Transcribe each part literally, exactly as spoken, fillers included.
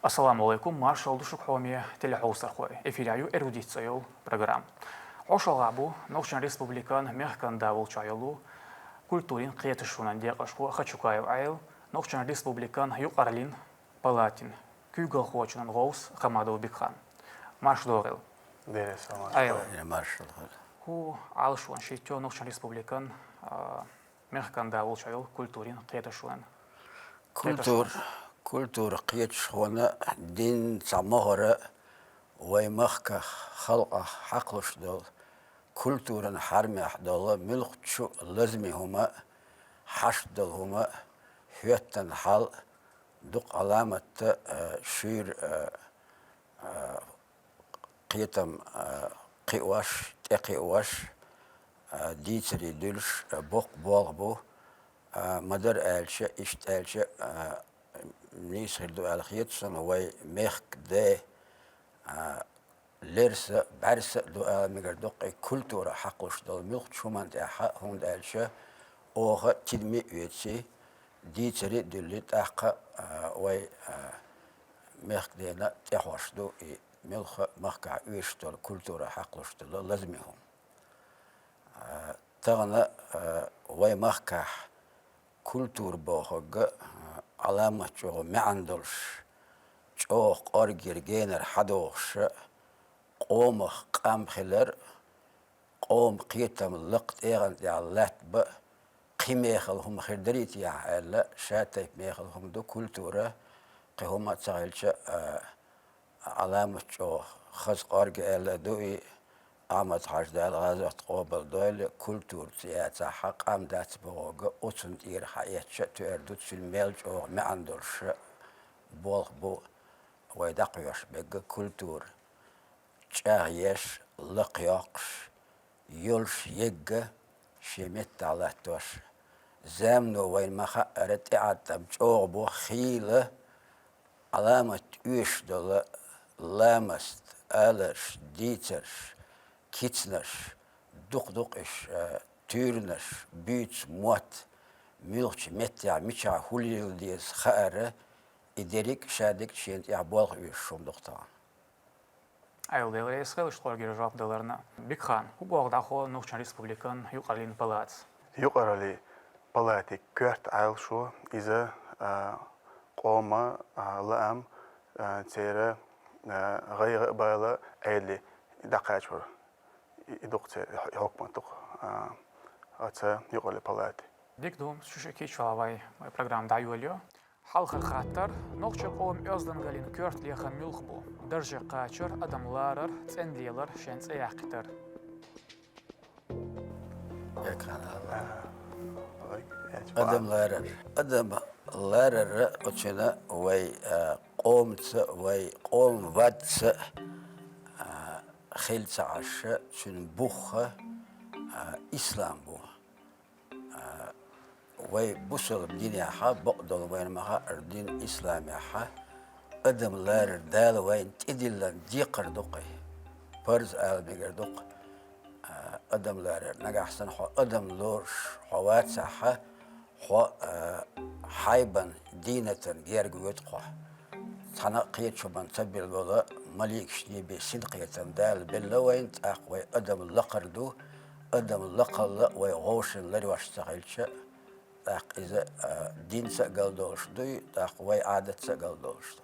Ассаламу Ӏалайкум, маршалла ду шуга, хьоме телехьовсархой. Эфирехь ю «Эрудит» цӀе йолу программа. Хьо шалгӀахь бу Нохчийн Республикан мехкан да волчохь йолу культурин кхеташонан декъашхо Хачукаев Ӏела, Нохчийн Республикан юкъараллин палатин куьйгалхочунан гӀовс Хамадов Бекхан. Марша догӀийла. Дера салам. Ӏела. Дера маршалла хуьлда. ХӀун Ӏалашонаш йитчо Нохчийн Республикан, а, мехкан да волчохь йолу культурин кхеташонан? Культур-, кхеташонан. Культура кхеташхона дин цхьа могӀара вай махках, халкъах хьакхалуш долу, культуран хьарамехь долу муьлххачу лазаме хӀума, хьашт долу хӀума, хӀоьттина хьал, дукха Ӏаламатта, а, шуьйра, а, а, кхетам, а, кхиош, тӀекхиош, а, дийцаре дуьллуш, а, боккха болх бу, а, ма-дарра аьлча, иштта аьлча, а, нийса хир ду аьлла хета суна, вай мехкан да, а, лерса, бӀаьрса а ду ала мегар ду-кх и культура хьакхалуш долу муьлххачу хӀуманна тӀехь, хӀунда аьлча оха тидаме а оьций, дийцаре а дуьллий, тӀаккха, а, вай, а, мехкан дена тӀехьош ду и муьлхха махкахь оьшуш долу культура хьакхалуш долу лазаме хӀума. А, тахана, а, вай махкахь культура бохург, а, Ӏаламат чӀогӀа маьӀна долуш, чӀогӀа кӀоргера генара хьадогӀуш, къомах къам хилар, къоман кхетам лакха тӀегӀан тӀехь латтабан, кхин мехала хӀума хир дарий техьа аьлла, шатайпа мехала хӀума ду культура, кхин хӀума а ца хилча, а, Ӏаламат чӀогӀа хаза кӀорга аьлла а ду и, Ахьмад-Хьаьжа, Дала гӀазот къобалдойла, культура ца яцахь, къам дац бохург, оцунна тӀера хьаэцча а тоьар ду, цуьнан мел чӀогӀа маьӀна долуш болх бу вай дӀакхоьхьуш берг культура. ЧӀагӀъеш, лакхайоккхуш, йолуш ерг шен меттехь латтош. Замано вайна ма-хаъара тӀеӀаткъам чӀогӀа бу, хийла, Ӏаламат оьшуш долу ламаст, аларш, дийцарш, кицанаш, дукха-дукха иш, а, туьйранаш, буьйцу мотт, муьлххачу меттехь мичахь хӀун леладе деза хаар, и дерриг а шадерг а шена тӀехь болх оьшуш хӀума ду-кх тахана. Ӏела, Дела реза хуьлда шуна кӀоргера жоп даларна. Бекхан, хӀун боху дӀахо Нохчийн Республикан юкъараллин палатас? Юкъараллин палатин коьрта Ӏалашо иза, а, къоман, а, лаам, а, церан, а, гӀайгӀа а, бала а, Ӏедале дӀакхачор. И, и ду-кх церан хьу-, хьукмат ду-кх, а, оцу юкъараллин палатин. Дика ду, шу шиъ кийчвала вай, вай программа дӀайолайо. Хьалхара хаттар. Нохчийн къоман оьздангаллин коьрта лерам муьлха бу? Дарже кхачар, адам ларар, цӀена лелар, шен цӀе яккхийтар. Адам ларар. Адам ларар оцуьнан вай, а, къомаца, вай къоман вадца, а, хилла ца Ӏаш, цуьнан бух, а, ислам бу. А, вай бусалба динехь, бакъдолу вайна ма-хаъара дин исламехь, адам ларар Дала вайна тӀедиллина декхар ду-кх и. Парз ала мегар ду-кх, а, адам ларар. Нагахь санна хьо адам лоруш хьо вацахь, хьо, а, хьайбан дийнатан герга воьду-кх хьо. Цхьана а кхечу хӀуманна ца билла волу маликашний бен синкхетам Дала белла вайна, тӀаккха вай адам лакхара ду, адам лакхалла вай гӀовшина ларъеш ца хилча, тӀаккха иза, а, динца а галдолуш дуй, тӀаккха вай Ӏадатца а галдолуш ду.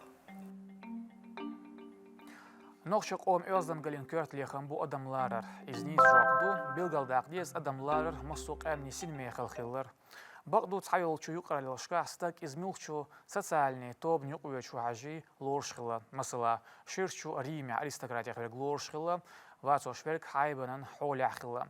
Нохчийн къоман оьздангаллин коьрта лерам бу адам ларар. Иза нийса жоп ду, билгалдаккха деза адам ларар массо а къаьмнийн синмехала хилар. Бакъду, цхьайолчу юкъараллашкахь стаг иза муьлххачу социальни тобанна юкъавоьдуш ву хьажий лоруш хилла. Масала, ширачу Римехь аристократех верг лоруш хилла, вацош верг хьайбанан хьолехь хилла.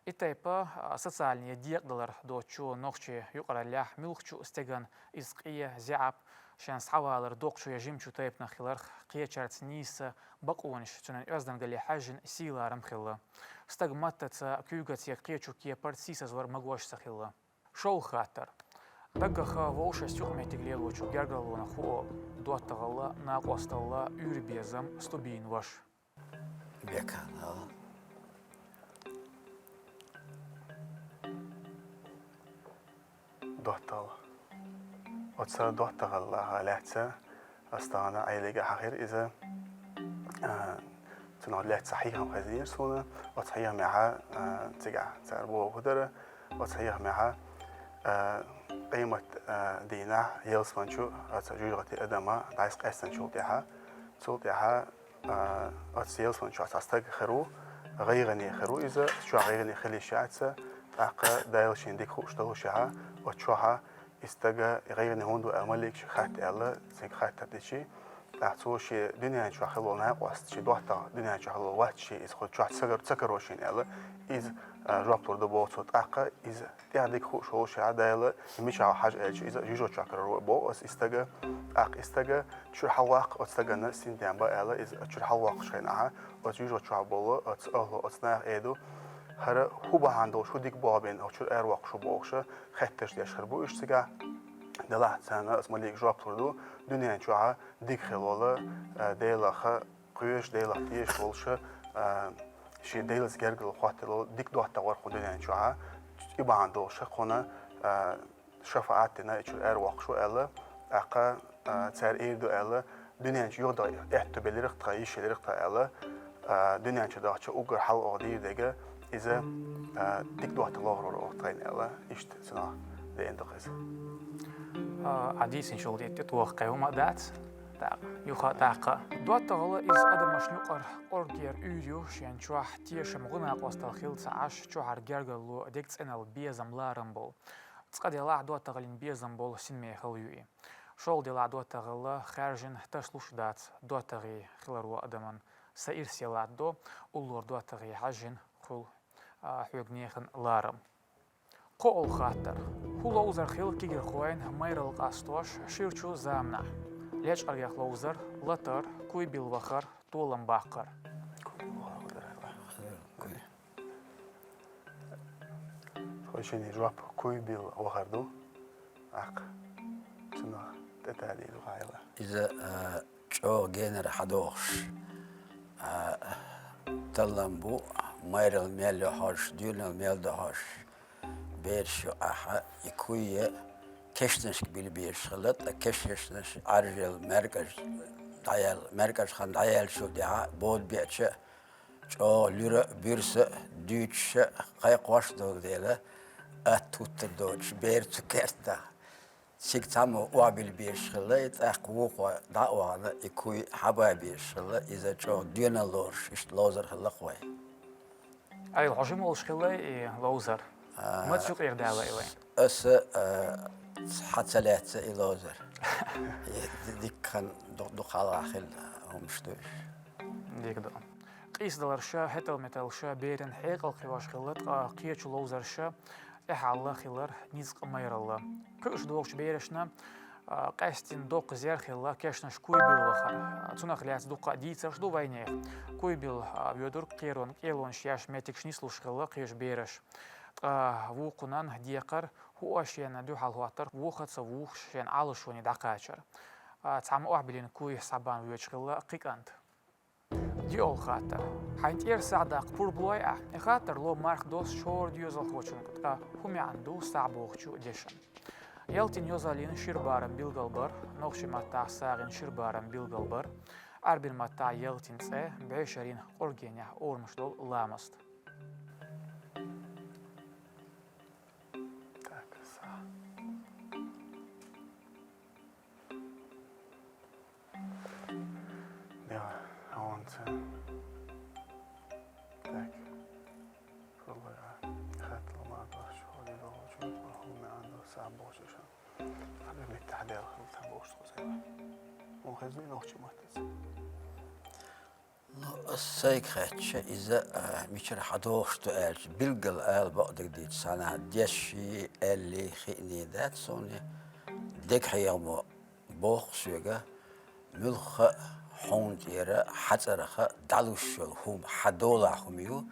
И тайпа, а, социальни декъадалар доцучу нохчийн юкъараллехь муьлххачу стеган иза къе, заьӀап, шен схьавалар доккхачу я жимачу тайпанах хиларх кхечаьрца нийса бакъонаш, цуьнан оьздангалле хьаьжжина сий-ларам хилла. Стаг маттаца, куьйгаца я кхечу кепарца сийсазвар магош ца хилла. ШолгӀа хаттар. Даггара вовшашца юкъаметтиг лелочу гергарлонах хӀун олу? ДоттагӀалла, накъосталла, уьйр-безам, стубийна ваша. Бекхан, а? ДоттагӀалла. Оцу доттагӀаллах лаьцна Астана Ӏайлига хьахира иза. А, цунах лаьцна хьехам хезнера суна. Оцу хьехамехьа, а, цигахь цара боху дара. Оцу хьехамехьа, а, къемат, а, дийнахь ялсаманчу оцу жуьжгӀати адама дӀасакъаьстинчул тӀаьхьа, цул тӀаьхьа, а, оцу ялсаманчохь цхьа стаг хир ву, гӀайгӀане хир ву иза, чохь гӀайгӀане хила йиш яц, тӀаккха Дала шена дика хууш доллушехьа, оцу чохьа и стага гӀайгӀане хӀунда ву аьлла маликаша хатта аьлла, цуьнга хаттар дичи, тӀаккха цо шен дуьнен чохь хилла накъост, шен доттагӀа дуьнен чохь хилла вац шен, иза кху чохь ца кар-, ца каро шена аьлла, иза, а, жоп лур ду боху цо, тӀаккха иза тӀех дика хууш волуш а Дала, и мичахь хьажа аьлча, иза жуьжгӀа чохь карор ву боху аса и стага, тӀаккха и стага чуьра хьалаваккха оцу стагана синтем бан аьлла, иза чуьра хьалавоккхуш хенахьа, оцу жуьжгӀа чохь болу оцу ахьло, оцу наха эр ду, хӀара хӀун бахьана долуш, хӀун дика болх бина, хьо чуьра аравоккхуш ву бохуша, хеттарш деш хир бу уьш цигахь. Делахь царна аса малик жоп лур ду, дуьнен чохьа дика хила волу, а, Делаха кхоьруш, Делах тешаш волуша, а, шен Делаца гергарло хӀоттаелла дика доттагӀа вара кху дуьнен чохьа, и бахьана долуша кхунна, а, шафаӀат дина, и чуьра аравоккхуш ву аьлла, тӀаккха, а, цара эр ду аьлла, дуьнен чу юхадахьа аьтту белира-кх тхан, йиш елира-кх тхан аьлла, а, дуьнен чу дахча уггар хьалха оха дийр дега, иза, а, дика доттагӀа лохур вара оха тхайна аьлла, иштта цунах деана ду-кх иза. А, Ӏа дийцинчул тӀе тӀетоха кхин хӀума а дац. ТӀаккха, юха а тӀаккха. ДоттагӀалла иза адамашна юкъара къоргера уьйр ю, шен чохь тешам, гӀо-накъосталла хилла ца Ӏаш, чохьара гергарло, дега цӀеналла, безам, ларам болу. Цкъа делахь, доттагӀаллин безам болу синмехалла ю и. ШолгӀа делахь, доттагӀалла хаьржина тасалуш дац, доттагӀий хиларо адаман са ирсе латтадо, уллора доттагӀий хьаьжжина хуьлу, а, хьоьга нехан ларам. КхоалгӀа хаттар. ХӀун ловзар хилла кегийрхойн майралла къастош ширачу заманахь? Лечкъаргех ловзар, латар, куй билла вахар, толам баккхар. Тхойшинний жоп куй билла вахар ду. Аккха цунах тӀетадийла вахайла. Иза, а, чӀогӀа генара хьадохуш, а, таллам бу, майралла мел йохьуш, доьналла мел дохьуш, бераш ю ахьа, и куй кешнашка билла безаш хилла, ткъа кешнаш Ӏаьржъелла маьркӀаж дӀаяьлла, маьркӀаж хан дӀаяьллачул тӀаьхьа бода беача, чӀогӀа луьра а, буьрса а, дуьйцуш а, кхайкхош а долу дела, атта хӀуттур доцуш, бер цу кертахь. Цига цхьаммо охьабилла безаш хилла, и тӀаккха вукхо дӀа а вахана, и куй хьаба безаш хилла, иза чӀогӀа доьналла лоруш, иштта ловзар хилла-кх вайн. Айла, хьо жима волуш хилла и ловзар? А, маца юкъера даьлла и вайн? Аса, а, хьа ца лаьцна и ловзар. И ди-, дикка хан ду-, дукха хьалха хилла хӀумаш ду уьш. Дика ду. Къийсадаларша, хӀетал-металлаша беран хьекъал кхиош хилла, ткъа кхечу ловзарша тӀаьхьалла хилар ницкъ майралла. Кхуьуш догӀучу берашна, а, къаьстина доккха зер хилла кешнаш куй билла вахар. Цунах лаьцна дуккха а дийцарш ду вайнехан. Куй билла, а, воьдург кхеронан кӀелонаш еш меттигаш нислуш хилла кхечу бераш. Ткъа вукхунан декхар хӀуъа шена дуьхьал хӀоттар, вуха а ца вухуш шен Ӏалашоне дӀакхачар. А, цхьамма охьабиллина куй схьабан воьдуш хилла кхин кӀант. ДиъалгӀа хаттар. Хьайн тӀера схьадаккха пурба лой ахь? И хаттар ло марха доссачу хӀора доьзалхочуьнга, ткъа хӀун маьӀна ду схьабохучу дешан? Ялтин йозаллин шира барам билгалбар, нохчийн маттахь сагӀин шира барам билгалбар, Ӏаьрбийн маттахь ялтин цӀе, бӀешерийн къоргенехь орамаш долу ламаст. Так, са. Да, а он ца. Так. Хуллара. Хаттал ма бахш, холи долчу, хул ма андо сам болчу шан. Хабар меттахь дел хул там болчу хоза. Он хезни нохчи маттаца. Ну, ас сайга хаьттича, иза, а, мичара хьадохуш ду аьлча, билггал ала бакъдерг дийца санна, дешший, аьллий, хиъний дац суна, дегахьехамо боху соьга, муьлхха а хьуна тӀера хьан цӀарах дӀалуш йолу хӀума хьан долахь хӀума ю,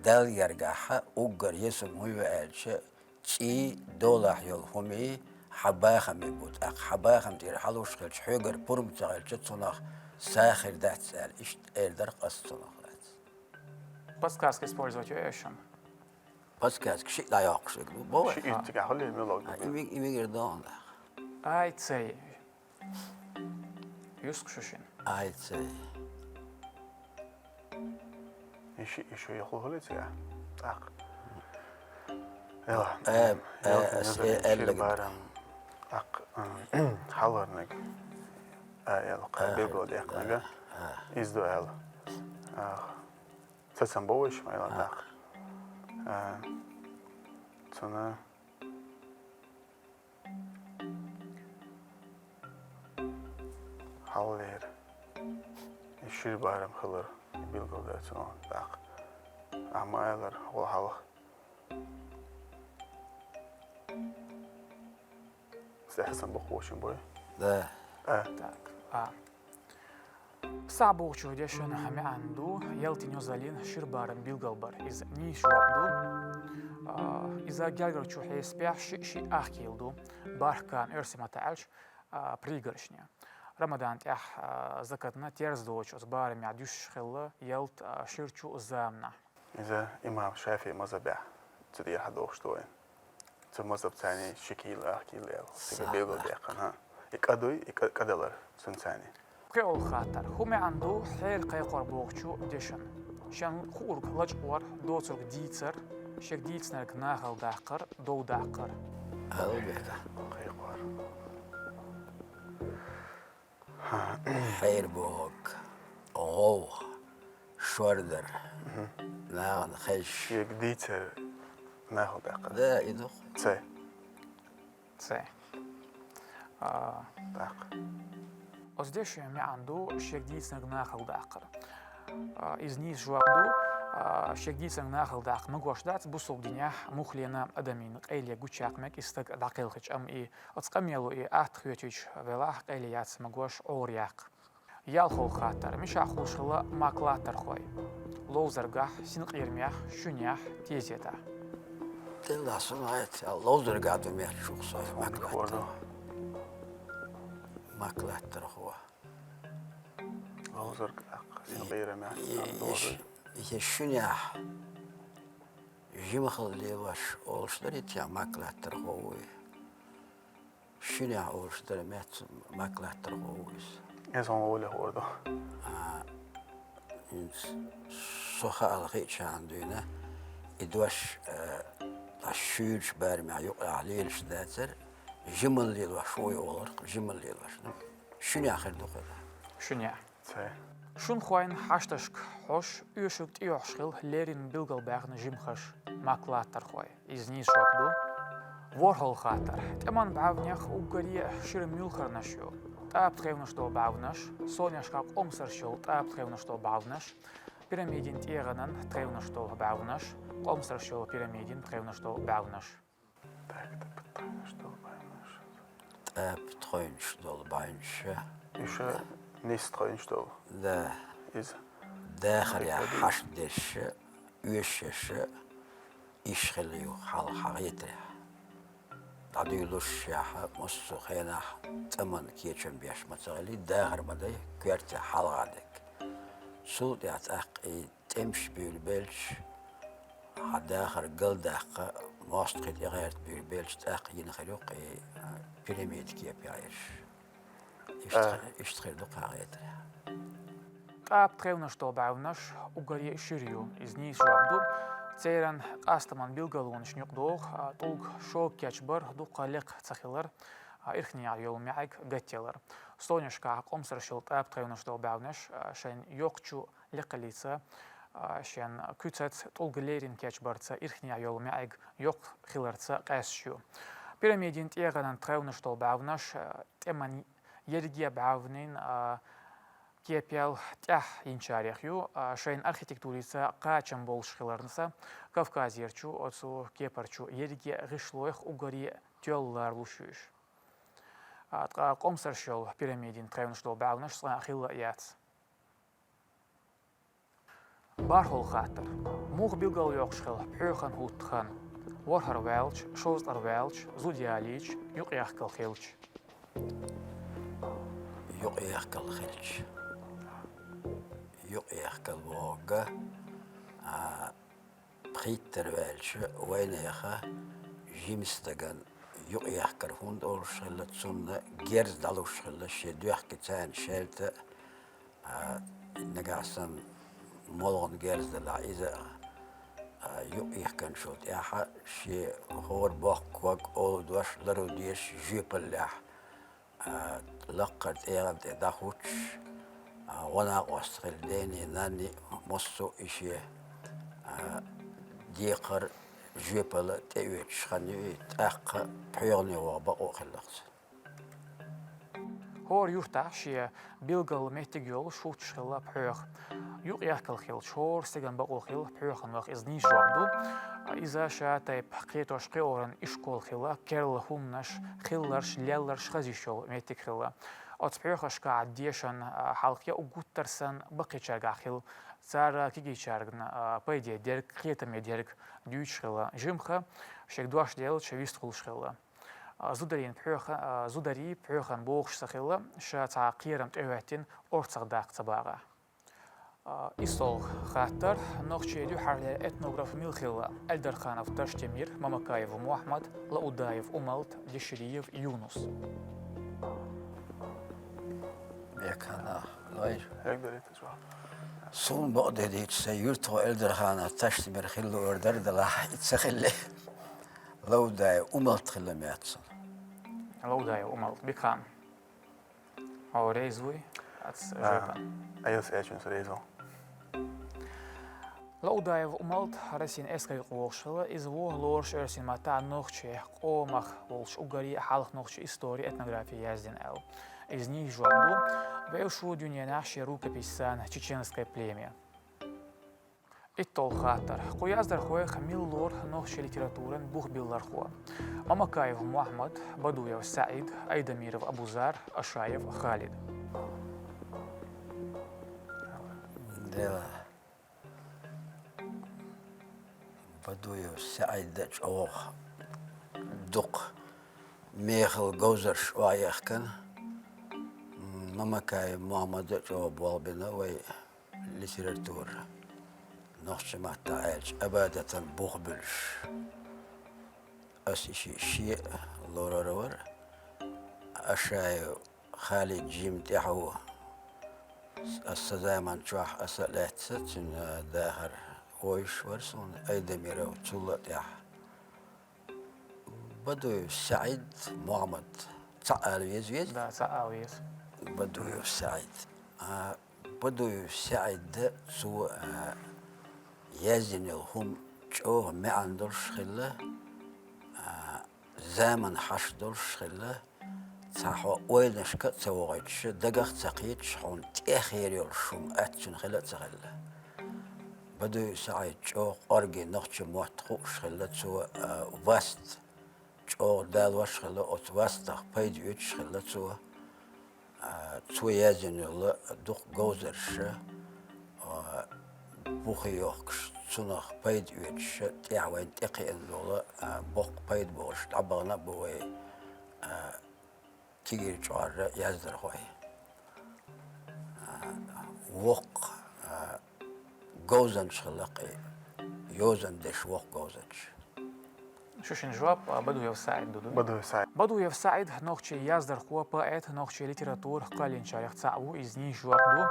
Далла гергахь уггар еза хӀума хӀун ю аьлча, цӀий долахь йолу хӀумий хьан бахаме бу, тӀаккха хьан бахам тӀера хьалуш хилча, хьоьгара пурба ца хилча, цунах са хир дац аьлла, иштта эр дара-кх ас цунах лаьцна. Подсказка использовать йо эшам? Подсказка шиъ дӀайоккхуш эгла бу. Шиъ итт гахь хӀалле мелог. А, и миг-, и мигар догӀун даха. Ай, цай. Юск шушин. Ай, цей. Иши, иши яхлухлиц я. Так. Эла. Э, Ёлка э, нёзали э, шир эллиг. Барам. Так. Халларныг. А, эла. Бегол дяхнага. Изду эла. А. Цацам бовыш, майла, так. А. Цуна. Халлер. Шир Барам халлар. Билгалдацун, так. Амайлар, ол халх. Сахасан бохошин бой. Да. А. Так. А. Са бохчу дешен хамянду, Ёлка нёзалин шир Барам билгалбар. Из нийс жоп ду. А, из гялгарчу хеспя ши, ши ахкил ду. Бархкан эрсиматалч, а, пригоршня. Рамадан тях, а, закатна терз доч, оз Барамя дюш хилла, Ёлка, а, ширчу замна. Иза имам Шафи мазабя. Цуди хадох штоен. Цу мазаб цани шикил, ахкил эл. Сига бегол дяхан, ха. И кадуй, и ка-, кадалар сун цани. Кеол хатар. Хумянду хер кайкор бохчу дешен. Шен хург лачвар, доцург дийцар, шек дийцнарг нахал дахкар, дов дахкар. Албета. Кайкор. Хер бог. Гов. Шордар. Наган хеш. Шек дийцар нахал дахкар. Да, идох. Цей. Цей. А, Так. Оз дешен мянду шек дийцнарг нахал дахкар. А, из нийс жоп ду, а, шек дийцнарг нахал дахк магош дац, бусул диня мухлена адамин къайле гучак мек истаг дакъел хич ам и оцкамелу и ат хветич велах къайле яц магош ор як. Ялхол хатар. Миша хушхла маклатар хой. Ловзаргах, синкъирмях, шунях, тезета. Тела сумайт, ловзарга ду мят шухсой, маклатар. Кордо. Маклатар хо. Ловзарг ак. Син бейраме. Ие шунях. Жимхал леваш олшдар итя маклатар хо уй. Шунях олшдар мят маклатар хо уйс. Эс он оле хордо. А, инс соха алхи чандуйна. Идваш, э, та шуйрш бармя юкъа лелш дацар. Жимал лелваш уй олар, жимал лелваш. Ну, шунях хер духада. Шунях. Цей. Шун хойн хашташк хош, уйшук тиёхшхил лерин билгал бахна жимхаш, маклатар хой. Из нийс жоп ду. Ворхол хатар. Тяман бавнях уггари шир мюлхарнаш ю. Тап тхевнаш дол бавнаш, соняшка къомсар шол тап тхевнаш дол бавнаш, пирамидин тиеганан тхевнаш дол бавнаш, къомсар шол пирамидин тхевнаш дол бавнаш. Так, это подтайно, что байнаш. Тап тхойнш дол байнш. Иша нис тхойнш дол. Да. Из. Дахар я хаш деш, уйшеш, ишхил ю хал хагитре. Тадуйлуш яха муссу хенах таман кечен беш мацали дахар мадай кверте халгадек. Султ я так и темш бюлбелч, ха дахар гал дахка, мост хит игерт бюлбелч, так ин хрюк и пирамид кеп яйш. Ишт хир дукагетре. Тап тхевнаш дол бавнаш уггари шир ю, из нийс жоп ду. Церан къастаман билгалунш нюк дох, тулг шок кеч бар, дукка лек цахилар, ирхния йол мяг гаттелар. Соняшка къомсар шол тап тхевнаш дол бавнаш, шен йокчу лекалица, шен куцац тулг лерин кеч барца, ирхния йол мяг йок хиларца къасшу. Пирамидин тиеганан тхевнаш дол бавнаш, тяман ерге бавнин, кепял тях инчарех ю, шайн архитектурица къачам болш хиларнса, Кавказерчу, оцу кепарчу ерге гишлоех уггари тёллар лушуш. Атка къомсар шол пирамидин тхевнаш дол бавнаш сна хилла яц. Бархол хатар. Мух билгал йокшхел, пхёхан хутхан. Ворхар валч, шозтар валч, зудялич, юкъяхкал хилч. Юкъяхкал хилч. Юкъяхкал вога. А, пхиттер валч, вайнеха, жимстаган, Юкъ-ехкар хӀунда олуш хилла, цунна герз дӀалуш хилла, шен доьхкий царна шаьлта, а, нагахь санна молгӀан герз далахь, иза, а, юкъ-ехканчул тӀаьхьа шен хӀора боккха ког, олу дош лару дезаш жоьпаллехь, а, лакхара тӀегӀан тӀе дӀахӀуттуш, а, гӀо-накъост хилла дений, нанний, массо а и шен, а, декхар, жоьпалла тӀеоьцуш хан ю и, тӀаккха пхьоьхане ваха бакъо хилла-кх цунна. ХӀора юьртахь шен билггал меттиг йолуш хӀуттуш хилла пхьоьха. Юкъ-ехкал хилча, хӀора стеган бакъо хилла пхьоьхан ваха, иза нийса жоп ду. Иза ша тайпа кхетош кхиоран ишкол хилла, керла хӀуманаш, хилларш, лелларш хаза йиш йолу меттиг хилла. Оцу пхьоьхашкахь дешан, а, хьалха я уггар санна баккхийчаьргахь хилла, цара кегийчаьргана, а, пайде дерг, кхетаме дерг дуьйцуш хилла. Жимха шега дош делча вистхуьлуш хилла. А, зударийн пхьоьха-, а, зударий пхьоьхан бохуш ца хилла, ша цхьа кхерам тӀехӀоьттина, орцах даккха ца багӀахь. А, иссолгӀа хаттар. Нохчийн дуьххьарлера этнограф мила хилла? Эльдарханов Таштемир, Мамакаев Мохьмад, Лаудаев Умалт, Дешириев Юнус. Бекана, лой. Хьегдарийта жоп. Суна бакъдерг дийцича, сайн юьртахо Эльдарханов Таштемир хилла луур дара, делахь и ца хилла. Лаудаев Умалт хилла моьтту суна. Лаудаев Умалт, Бекхан. Хьо реза вуй аца жоьпана? Аюс эчунс реза ву. Лаудаев Умалт Россин эскарийн юкъа вогӀуш хилла, иза ву лоруш оьрсийн маттахь нохчийн къомах волчу уггаре а хьалха нохчийн истори, этнографи яздина аьлла. Иза нийса жоп ду. Вевшин дуьненахь шен рукописца «Чеченское племя». ИтталгӀа хаттар. Кху яздархойх мила лору нохчийн литературан бух биллархо? Мамакаев Мохьмад, Бадуев СаӀид, Айдамиров Абузар, Ашаев Халид. Дела. Бадуев СаӀида чӀогӀа дукха мехала говзарш охьаехкина. Мамакаев Мохьмада чӀогӀа болх бина вай литература, нохчийн маттахь аьлча, абадатан бух буьллуш. Ас и ши-, шиъ лорар вара. Ашаев Халид жимма тӀаьхьа ву. Ас сан заман чохь аса а лаьцна, цуьнан дахар вовзаш вара суна, Айдамиров цул а тӀаьхьа. Бадуев СаӀид, Мохьмад. Цхьаъ ала веза, веза? Да, цхьаъ ала веза. Бадуев СаӀид. А, Бадуев СаӀида цо, а, яздина йолу хӀума чӀогӀа маьӀна долуш хилла, а, заманна хьаш долуш хилла, цхьа хьо ойланашка а ца вохуьйтуш, дагах а ца кхеташ, хьуна тӀехь хир йолуш хӀума аьтту цуьнан хила а ца хилла. Бадуев СаӀид чӀогӀа кӀорге нохчийн мотт хууш хилла, цо, а, васт чӀогӀа далош хилла, оцу вастах пайда оьцуш хилла цо. А, цо яздина йолу дукха говзарша, а, бухе йохкуш, цунах пайда оьцуша, тӀехь вайна тӀекхиъна долу, а, боккха пайда болуш дӀабахана а бу вай, а, кегийчу чкъор яздархой. А, воккха, а, говзанча хилла-кх и, йозанан деш воккха говзанча. Шу шина жоп, а, Бадуев СаӀид ду, ду? Бадуев СаӀид. Бадуев СаӀид нохчийн яздархо, поэт, нохчийн литература кхоьллинчарех цхьаъ ву, иза нийса жоп ду.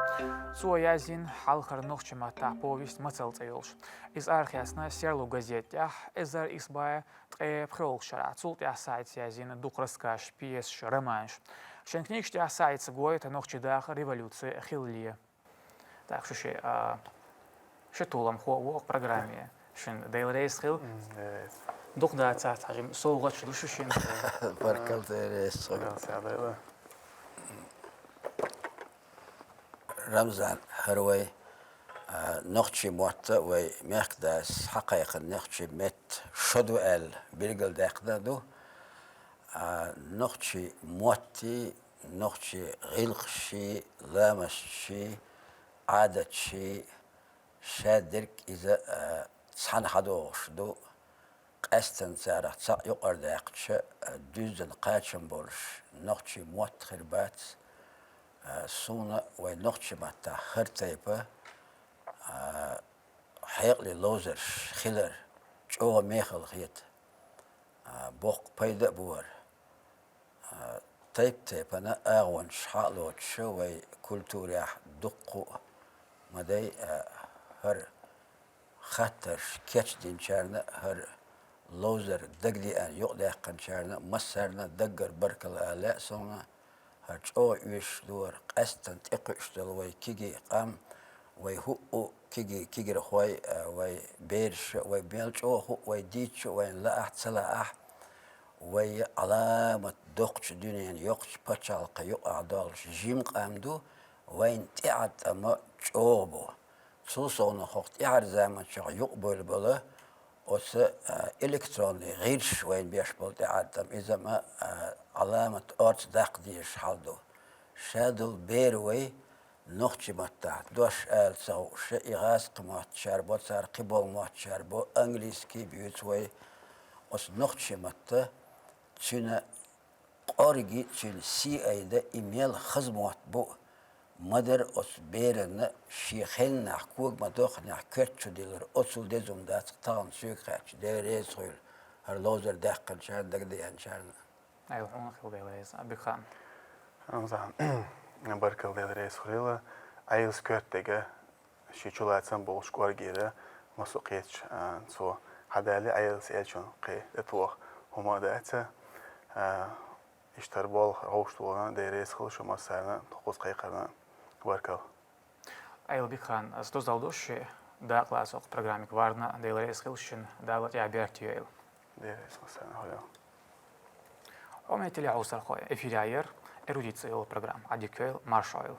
Цо яздина хьалхара нохчийн маттахь повесть «Мацалла» цӀе йолуш. Иза арахецна «Серло» газета тӀехь эзар исс бӀе ткъе пхоьалгӀачу шарахь. Цул тӀаьхьа СаӀида яздина дукха рассказаш, пьесаш, романаш. Шен книгаш тӀехь СаӀида гойту нохчийн дахар, революци хиллале. Так, шу ши, а, ши толам хо а вокху программе. Шуна Дела реза хила. М, Дела реза. Дукха дацахь, хьажим, совгӀаташ ду шу шина. Баркалла, Дела реза хила. Дела реза хила. Рамзан, хӀара вай, а, нохчийн мотт а вай мехкадас хьакхайкхина нохчийн меттан шо ду аьлла билгалдаьккхина ду. А, нохчийн моттий, нохчийн гӀиллакхашший, ламастший, Ӏадатшший, шадерг иза, а, цхьаьна хьадогӀуш ду. Къаьсттина царах цхьаъ юкъара даьккхича, а, дуьззина кхачам болуш нохчийн мотт хир бац. А, суна вайн нохчийн маттахь хӀара тайпа, а, хьекъале ловзарш хилар чӀогӀа мехала хета. а, боккха пайда а бу хӀара. А, тайп-тайпана агӀонаш хьалоцуш вай культурехь дуккха а ма дай, а, хӀара хаттарш кечдинчарна, хӀара ловзар дагадеана юкъадаьккхинчарна, массарна даггара баркалла ала лаьа суна, хӀара чӀогӀа оьшуш ду хӀара, къаьсттина тӀекхуьуш долу вай кегий къам, вай хӀуъу кегий кегирхой, а, вай бераш, вай мел чӀогӀа хӀуъу вай дийцча а, вайна лаахь а, ца лаахь а, вай Ӏаламат доккхачу дуьненан йоккхачу пачхьалкхан юкъахь долуш жима къам ду, вайна тӀеӀаткъам чӀогӀа бу. Цул совнаха хӀокху тӀаьхьарчу заманчохь юкъабевлла болу оцу, а, электронный гӀирсаша вайна беш болу тӀеӀаткъам, иза-м, а, Ӏаламат орца даккха дезаш хьал ду. Шадолу бер вай нохчийн маттахь дош ала ца хууш, и гӀазкхийн маттахь бо, цара кхин болу маттахь бо, английский буьйцу вай. Оцу нохчийн матта, цуьнан кӀорги, цуьнан сий айда, и мел хаза мотт бу, ма-дарра оцу беранна шен хеннахь, кога-ма-доккханехь коьрта чу диллар, оццул деза хӀума дац-кх тахана соьга хаьттича, Дела реза хуьлда хӀара ловзар даьккхинчарна, дагадеанчарна. Айхьа хьуна хила, Дела реза. Бекхан. Рамзан, баркалла, Дела реза хуьлийла. Ӏелас коьртаниг шен чулацам болуш кӀоргера, массо а кхеташ, а, цо хьадале, Ӏелас элчанна кхин тӀетоха хӀума а дац. А, иштта хӀара болх хьовш долу, Дела реза хуьлда шу массарна, тхо кхуза кхайкхарна. Баркалла. Айла, Бекхан, ас дозалла до шен дакъа лаца программиг варна, Дела реза хуьлда шуна, Дала тӀехь беркате йойла. Дела реза хуьлда, Сан, хьоьга. Хьоме телехьовсархой, эфирехь яра «Эрудиция» йолу программа. Ӏадика йойла, марша Ӏойла.